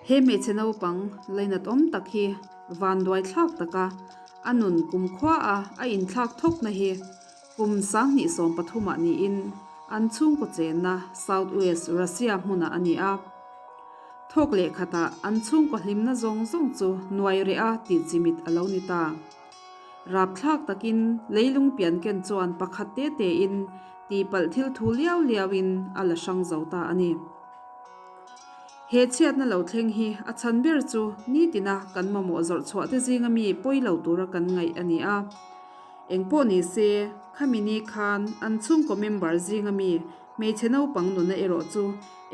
He hmeichhe naupang lainat awm tak hi vanduai thlak taka a nun kumkhua a a inthlak thawkna hi kum 2013 ah niin an chhungkaw chenna South West Russia hmunah a ni a. Thawk leh khatah an chhungkaw hlimna zawng zawng chu nuai reh a tih chimit a lo ni ta. Rapthlak takin leilung pian ken chuan pakhat te tein tihpalh thil thu liau liauin a la hrang zo ta a ni. He chhiatna lo thleng hi a chhan ber chu nitina kan mamawh zawrh chhuah te zinga mi pawi lo tura kan ngaih a ni a. Engpawh ni se, khami ni khan an chhungkaw member zinga mi hmeichhe naupang nuna erawh chu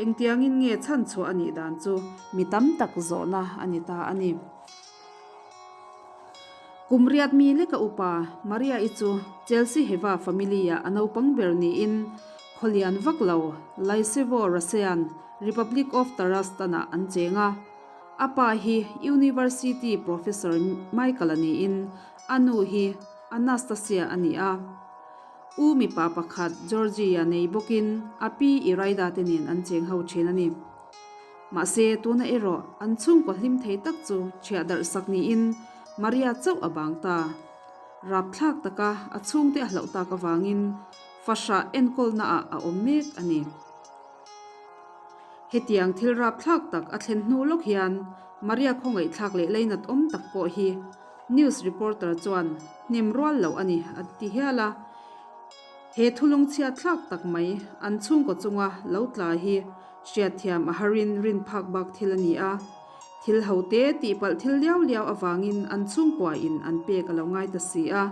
engtiangin nge chhan chhuah a nih dan chu mi tam tak zawhna a ni ta a ni. Kum riat mi leka upa Maria-i chu Chelsea Heva family-ah a naupang ber niin khawlian vak lo Lysevo Russian Republic of Tatarstan-ah an cheng a. A pa hi University Professor Michael-a niin a nu hi Anastasia a ni a. U mipa pakhat Georgy-a nei bawkin a pi Iraida te nen an cheng ho thin a ni. Mahse, tuna erawh an chhungkaw hlim thei tak chu ṭhiah darh sak niin Maria chauh a bang ta. Rapthlak taka a chhungte a hlauh tak avangin fahrah enkawlna ah a awm mek a ni. Hetiang thil rapthlak tak a thlen hnu lawk hian Maria khawngaihthlak leh leinat awm tak pawh hi news reporter chuan hnem rual loh a ni a ti hial a. He thulungchhiat thlak tak mai an chhungkaw chunga lo tla hi Hriatthiam a harin rin phak bak thil a ni a, thil ho te tihpalh thil liau liau avangin an chhungkua in an pek a lo ngai ta si a.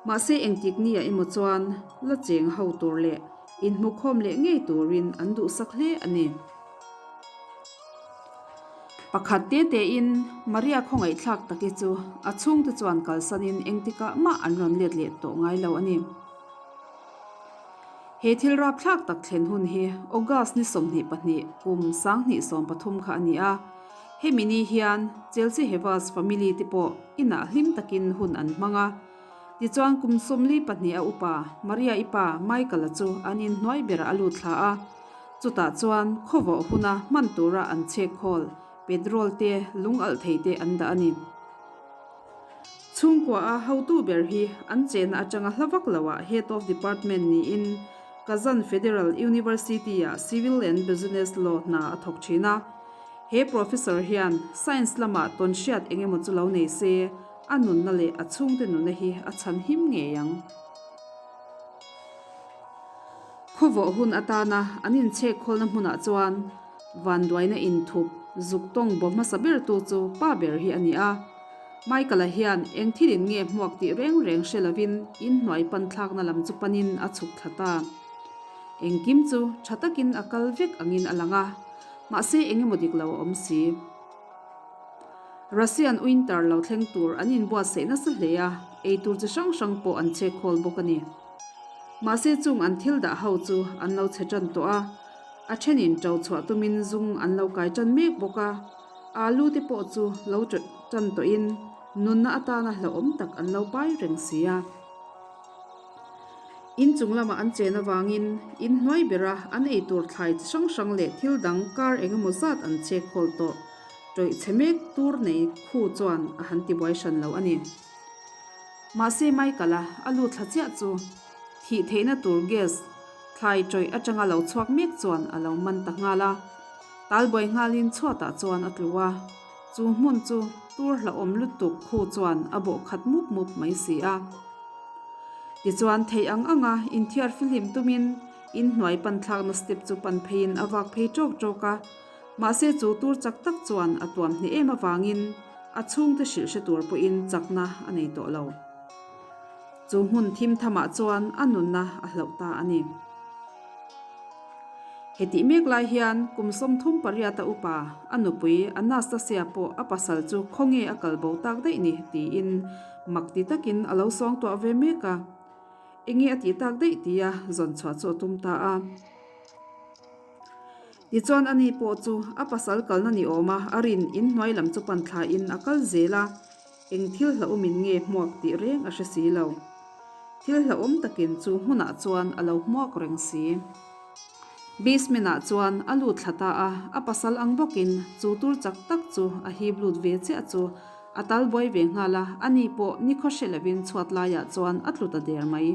Mahse engtik ni ah emaw chuan la cheng ho tur leh inhmukhawm leh ngei turin an duhsak hle a ni. Pakhat te tein Maria khawngaihthlak taki chu a chhungte chuan kalsanin engtikah mah an rawn let leh tawh ngai lo a ni. He thil rapthlak tak thlen hun hi August ni 22 kum 2013 kha a ni a, hemi ni hian Chelsea Havas family te pawh inah hlim takin hun an hmang a. Tichuan kum 42 a upa Maria-i pa Michael-a chu an inhnuai berah a lut thla a, chutah chuan khawvawh huna hman tura an chhek khawl petrol te lung alh thei te an dah a ni. Chhungkua a hotu ber hi an chenna atanga hla vak loah Head of Department niin Kazan Federal University-ah Civil and Business Law hna a thawk thin a. He Professor hian Science lamah tawnhriat eng emaw chu lo nei se, a nunna leh a chhungte nunna hi a chhan him ngei ang. Khawvawh hun atana an inchhek khawlna hmunah chuan Vanduaina inthup zuk tawng baw hmasa bertu chu pa ber hi a ni a. Michael-a hian eng thilin nge hmuak tih reng reng hre lovin inhnuai pan thlakna lam chu panin a chhuk thla ta. Engkim chu tha takin a kal vek angin a lang a, mahse eng emaw dik lo a awm si. Russian winter lo thleng tur an inbuatsaih nasa hle a, eitur chi hrang hrang pawh an chek khawl bawk a ni. Mahse chung an thil dah ho chu an lo chhe tan tawh a, a thenin ṭo chhuah tumin zung an lo kai tan mek bawk a, alu te pawh chu lo ṭawih tan tawhin nunna atana hlauhawm tak an lo pai reng si a. In chung lamah an chen avangin in hnuai bera an eitur thlai chi hrang hrang leh thil dang kar eng emaw zat an chek khawl tawh. Ṭawih chhe mek tur nei khu chuan a han ti buai hran lo a ni. Mahse Michael-a a lut thla chiah chu thih theihna tur gas thlai ṭawih aṭanga lo chhuak mek chuan a lo man ta nghal a. Talbuai nghalin chhuatah chuan a tlu a, chu hmun chu tur hlauhawm lutuk khu chuan a bawh khat mup mup mai si a. Tichuan theih ang anga inthiar fihlim tumin inhnuai pan thlakna step chu pan pheiin a vak phei ṭawk ṭawk a. Mahse chu tur chak tak chuan a tuam hneh em avangin a chhungte hrilh hre tur pawhin chakna a nei tawh lo. Chu hmun thim thamah chuan a nunna a hloh ta a ni. Hetih mek lai hian kum 38 a upa a nupui Anastasia pawh a pasal chu khawnge a kal bo tak daih ni tiin mak ti takin a lo sawngtuah ve mek a. Enge a tih tak daih tia zawn chhuah chu a tum ta a. Tichuan ani pawh chu a pasal kalna ni awma a rin inhnuai lam chu pan thlain a kal zel a, eng thil hlauhawmin nge hmuak tih reng a hre si lo. Thil hlauhawm takin chu hmunah chuan a lo hmuak reng si. Basement ah chuan a lut thla ta a, a pasal ang bawkin chu tur chak tak chu a hip lut ve chiah chu a tal buai ve nghal a, ani pawh nikhaw hre lovin chhuat laiah chuan a tlu ta der mai.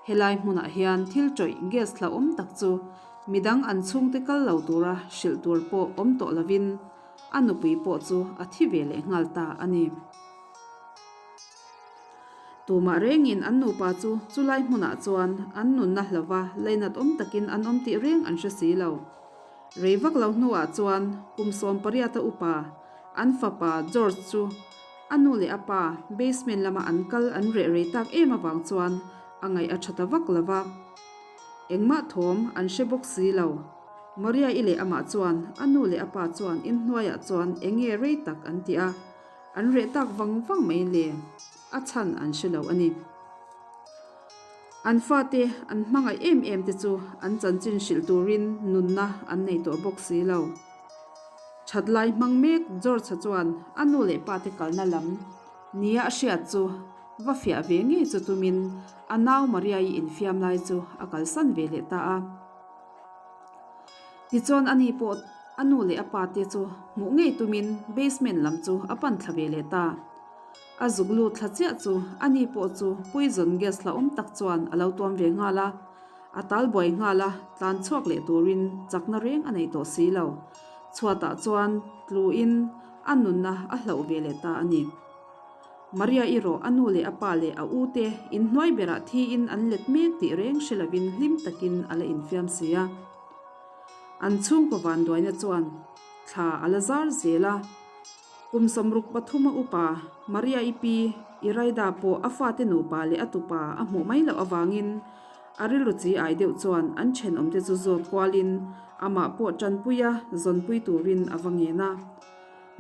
Helai hmunah hian thil tawih gas hlauhawm tak chu midang an chhungte kal lo tura hrilh tur pawh awm tawh lovin a nupui pawh chu a thi ve leh nghal ta a ni. Tumah rengin an nupa chu chulai hmunah chuan an nunna hlauva leinat awm takin an awm tih reng an hre si lo. Rei vak lo hnuah chuan kum 18 a upa an fapa George chu a nu leh a pa basement lama an kal an reh rei tak em avang chuan a ngaih a tha ta vak lo va. Engmah thawm an hre bawk si lo. Maria-i leh amah chuan a nu leh a pa chuan inhnuaiah chuan eng nge rei tak an ti a. An reh tak vang vang mai le, a chhan an hre lo a ni. An fate an hmangaih em em te chu an chanchin hrilh turin nunna an nei tawh bawk si lo. That lai hmang mek George-a chuan a nu leh pa te kalna lam nia a hriat chu va fiah ve ngei chu tumin a nau Maria-i infiam lai chu a kalsan ve leh ta a. Tichuan ani pawh a nu leh a pa te chu hmuh ngei tumin basement lam chu a pan thla ve leh ta. A zuk lut thla chiah chu ani pawh chu poison gas hlauhawm tak chuan a lo tuam ve nghal a, a tal buai nghal a, tlan chhuak leh turin chakna reng a nei tawh si lo. Chhuatah chuan tluin a nunna a hlauh ve leh ta a ni. Maria erawh a nu leh a pa leh a u te inhnuai berah thiin an let mek tih reng hre lovin hlim takin a la infiam si a. An chhungkaw vanduaina chuan thla a la zar zel a. Kum 63 a upa Maria i pi Iraida pawh a fate nupa leh a tupa a hmuh mai loh avangin a rilru chi ai deuh chuan an thenawmte chu zawt kualin amah pawh tanpuia zawnpui turin a va ngen a.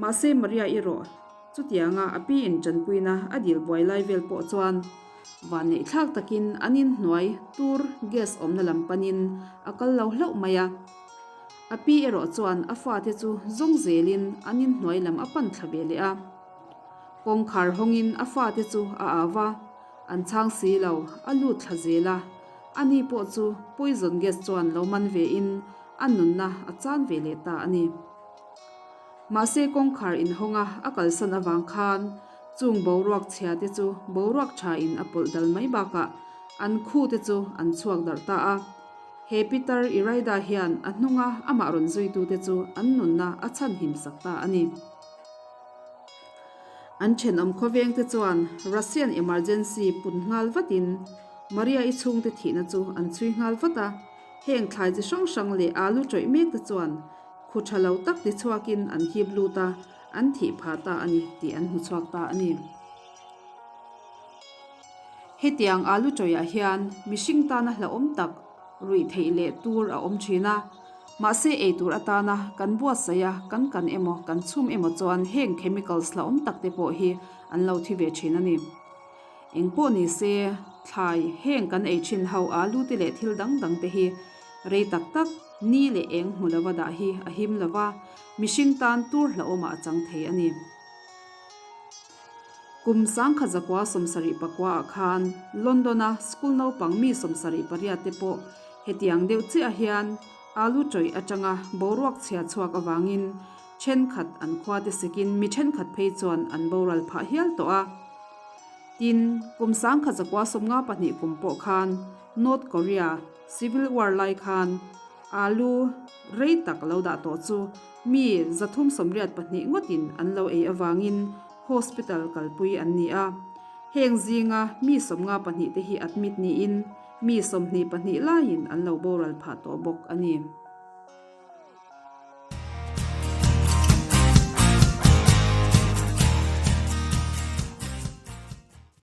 Mahse Maria erawh chutianga a pi in tanpuina a dil buai lai vel pawh chuan vanneih thlak takin an inhnuai tur gas awmna lam panin a kal lo hlauh mai a. A pi erawh chuan a fate chu zawng zelin an inhnuai lam a pan thla ve leh a. Kawngkhar hawngin a fate chu a au va, an chhang si lo, a lut thla zel a. Ani pawh chu poison gas chuan lo man vein a nunna a chan ve leh ta a ni. Mahse kawngkhar inhawnga a kalsan avang khan chung boruak chhia te chu boruak tha in a pawlh dal mai bakah an khu te chu an chhuak darh ta a. He Peter Iraida hian a hnunga amah rawn zuitu te chu an nunna a chhanhim sak ta a ni. An thenawm khawveng te chuan Russian emergency pun nghal vatin Maria-i chhungte thihna chu an chhui nghal vat a. Heng thlai chi hrang hrang leh alu tawih mek te chuan Khu tha lo tak ti chhuakin an hip lut a, an thih phah ta a ni tih an hmu chhuak ta a ni. Hetiang alu tawihah hian mihring tana hlauhawm tak ruih theih leh tur a awm thin a, mahse ei tur atana kan buatsaih a, kan kan emaw kan chhum emaw chuan heng chemicals hlauhawm tak te pawh hi an lo thi ve thin a ni. Eng pawh ni se, thlai heng kan ei thin ho alu te leh thil dang dang te hi rei tak tak ni leh eng hmu lova dah hi a him lova, mihring tan tur hlauhawmah a chang thei a ni. Kum 1974 ah khan London-a school naupang mi 78 te pawh hetiang deuh chiah hian alu tawih atanga boruak chhia chhuak avangin thenkhat an khua te sekin mi thenkhat phei chuan an boral phah hial tawh a. Tin, kum 1992 kum pawh khan North Korea Civil War lai khan alu rei tak lo dah tawh chu mi 382 ngawtin an lo ei avangin hospital kalpui an ni a. Heng zinga mi 54 te hi admit niin mi 22 laiin an lo boral phah tawh bawk a ni.